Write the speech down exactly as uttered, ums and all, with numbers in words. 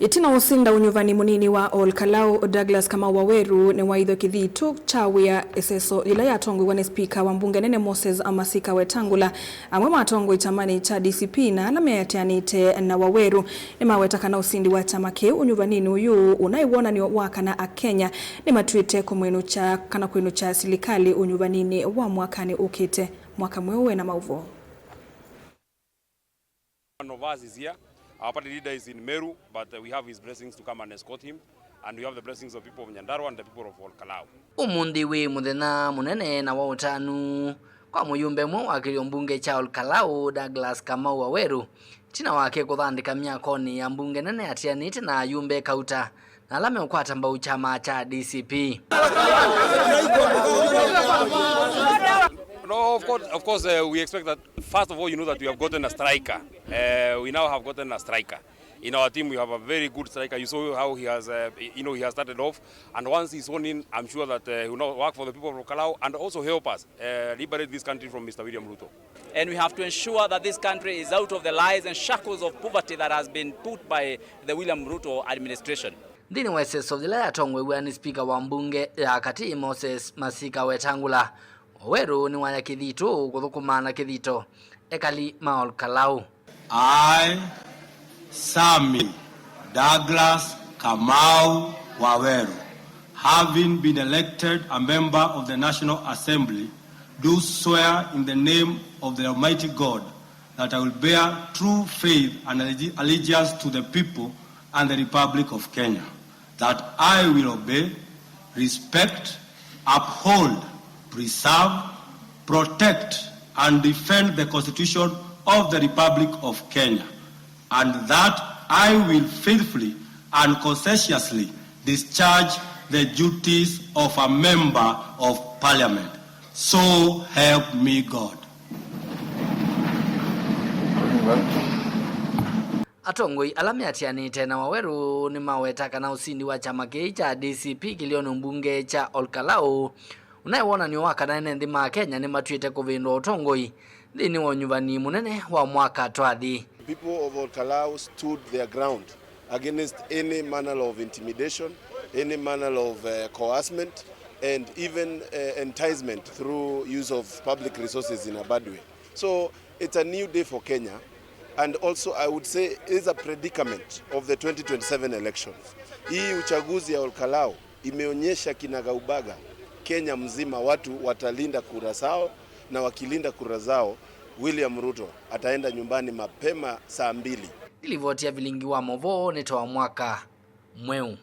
Ĩtina wa ũsinda ũnyuvani mũnini wa Ol Kalou, Douglas Kamau Waweru nĩwaĩthwe kĩthitũ kya wĩa ĩseso yĩla yatongoew'a nĩ spika wa mbunge nene Moses Masika Wetangula, amwe ma atongoi kyamanĩ kya D C P na ala meatĩanĩte na Waweru. Nĩmaweta kana ũsindi wa kyama kĩu ũnyuvaninĩ ũyũ ũnaĩ wonany'o wa kana Akenya nĩmatw'ĩte kũmwĩnũkya kana kwĩnũkya silikalĩ ũnyuvaninĩ wa mwakanĩ ũkĩte. Mwaka mweũ wĩna maũvoo. One of us is here. Our party leader is in Meru, but, uh, we have his blessings to come and escort him, and we have the blessings of people of Nyandarua and the people of Ol Kalou. Ũmũnthĩ wĩ mũthenya mũnene na wa ũtanu kwa mũyumbe ũmwe wa kĩlio mbunge kya Ol Kalou, Douglas Kamau Waweru, ĩtina wake kũthandĩka myakonĩ ya mbunge nene atianĩte na ayumbe kauta na ala meũkwata mbau kyama kya D C P. No, of course, of course, uh, we expect that, first of all, you know that we have gotten a striker. Uh, we now have gotten a striker. In our team, we have a very good striker. You saw how he has, uh, you know, he has started off. And once he's sworn in, I'm sure that, uh, he will now work for the people of Ol Kalou and also help us, uh, liberate this country from Mister William Ruto. And we have to ensure that this country is out of the lies and shackles of poverty that has been put by the William Ruto administration. Nthĩnĩ wa ĩseso yĩla yatongoew'a nĩ spika wa mbunge ya katĩ Moses Masika Wetangula, Waweru nĩwaya kĩthitũ kũthũkũma na kĩthito ekali ma Ol Kalou. I, Sami Douglas Kamau Waweru, having been elected a member of the National Assembly, do swear in the name of the Almighty God that I will bear true faith and allegi-, allegiance to the people and the Republic of Kenya, that I will obey, respect, uphold, preserve, protect, and defend the Constitution of the Republic of Kenya, and that I will faithfully and conscientiously discharge the duties of a member of parliament. So help me God. Atongoi ala meatĩanĩte na Waweru nĩmaweta kana ũsindi wa kyama kĩĩ kya D C P kĩlĩonĩ mbunge kya Ol Kalou ũnaĩ wonany'o wa kana ene nthĩ ma Kenya nĩmatw'ĩte kũvĩndũa ũtongoi nthĩnĩ wa ũnyuvani mũnene wa mwaka twathi. People of Ol Kalou stood their ground against any manner of intimidation, any manner of, uh, coercement, and even, uh, enticement through use of public resources in a bad way. So it's a new day for Kenya, and also I would say it's a predicament of the twenty twenty-seven elections. Hii uchaguzi ya Ol Kalou imeonyesha kinagaubaga Kenya mzima watu watalinda kura zao, na wakilinda kura zao, William Ruto ataenda nyumbani mapema saa mbili. Nĩ livoti ya vilingi wa maũvoo nĩ ta wa mwaka mweũ.